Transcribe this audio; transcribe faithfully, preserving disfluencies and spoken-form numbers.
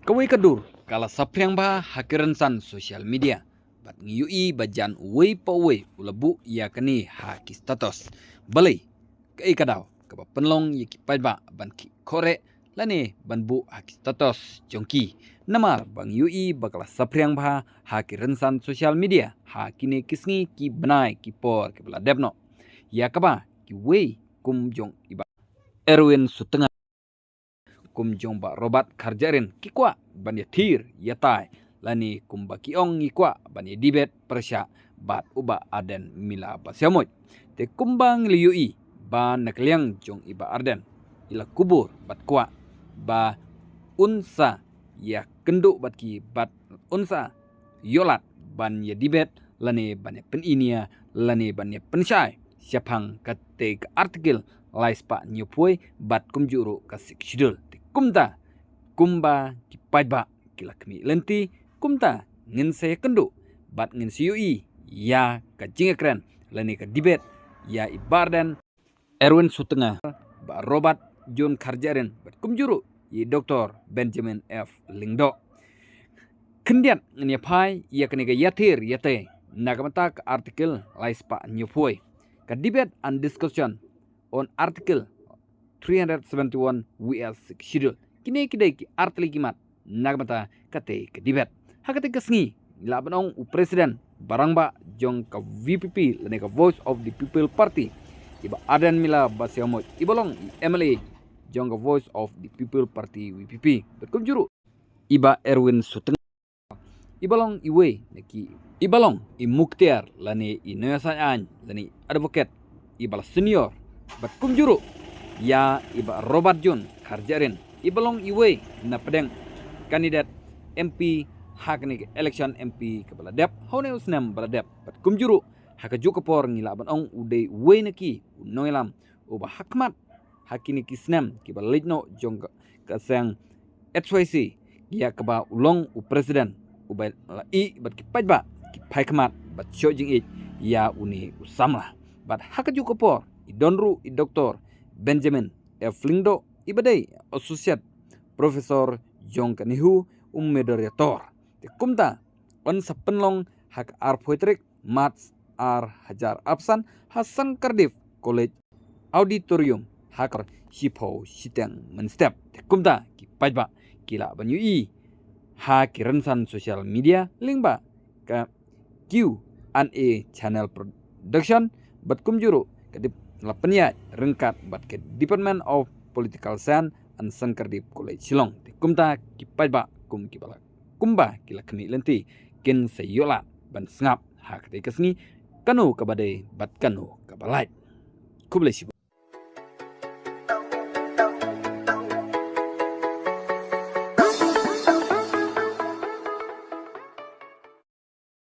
Kawei ka dur ka la saphriang bha ha ki rynsan social media, bad ngi ïohi ba jan uwei pa uwei u la buh ïa kane ha ki status. Balei? Kaei ka daw kaba pynlong ïa ki paidbah ban ki khoreh lane ban buh ha ki status jong ki? Namar ba ngi ïohi ba ka la saphriang bha ha ki rynsan social media ha kine ki sngi, ki bnai, ki por kiba la dep noh, ïa kaba kiwei kum jong i Bah Erwin Sutnga, kum jong Bah Robert Kharjahrin ki kwah ban ïathir ïatai, lane kumba ki ong, ngi kwah ban ïa debate pyrshah bad u Bah Ardent Miller Basaiawmoit. Te kumba ngi la ïohi ba na ka liang jong i Bah Ardent, i la kubur bad kwah ba un sa ïakynduh bad ki, bad un sa ïoh lad ban ïa debate lane ban ïa pyninia lane ban ïa pynshai shaphang katei ka Article lai spah hynñiewphew wei bad kumjuh ruh ka Sixth Schedule. Te kumta, kumba ki paidbah ki la khmih lynti, kumta ngin sa ïakynduh bad ngin sa ïohi ïa ka jingïakren lane ka debate ïa i Bah Ardent, Erwin Sutnga, Bah Robert John Kharjahrin bad kumjuh ruh i Doctor Benjamin F Lyngdoh. Khyndiat ngin ïa phai ïa kane ka ïathir ïatai na ka bynta ka Article lai spah hynñiewphew wei, ka debate and discussion on Article three hundred seventy-one V S Sixth Schedule. Kine ki dei ki artylli ki mat na ka bynta katei ka debate. Ha katei ka sngi, ngi lah ban ong u President ba rangbah jong ka V P P lane ka Voice of the People Party, i Bah Ardent Miller Basaiawmoit, i ba long i M L A jong ka Voice of the People Party, V P P, bad kumjuh ruh i Bah Erwin Sutnga, i ba long iwei na ki, i ba long i mukhtiar lane i nongïasaid aiñ lane i advocate, i ba la senior, bad kumjuh ruh ïa i Bah Robert John Kharjahrin, i ba long iwei na pdeng candidate M P ha kane ka election M P kaba la dep ha une u snem ba la dep, bad kumjuh ruh ha kajuh ka por ngi lah ban ong u dei uwei na ki u nongïalam uba ha khmat ha kine ki snem kiba la leit noh jong ka, ka seng H Y C, ïa kaba u long u President, uba la ïeh bad ki paidbah ki phai khmat bad shoh jingïeit ïa une u samla. Bad ha kajuh ka por i don ruh i Doctor Benjamin F Lyngdoh, i ba dei Associate Professor jong ka NEHU, u Moderator. Te kumta, yn sa pynlong ha ka arphew tarik March ar hajar arphew san ha Sankardip College Auditorium ha ka por shiphew shiteng mynstep. Te kumta ki paidbah ki lah ban ïohi ha ki rynsan social media lyngba ka Q and A Channel Production bad kumjuh ruh ka dep la pynïaid ryngkat bad ka Department of Political Science and Sankardip College Shillong. Te kumta ki paidbah kum kiba la, kumba ki la khmih lynti, kin sa ïoh lad ban sngap ha katei ka sngi kano kaba dei bad kano kaba lait. Khublei shibun.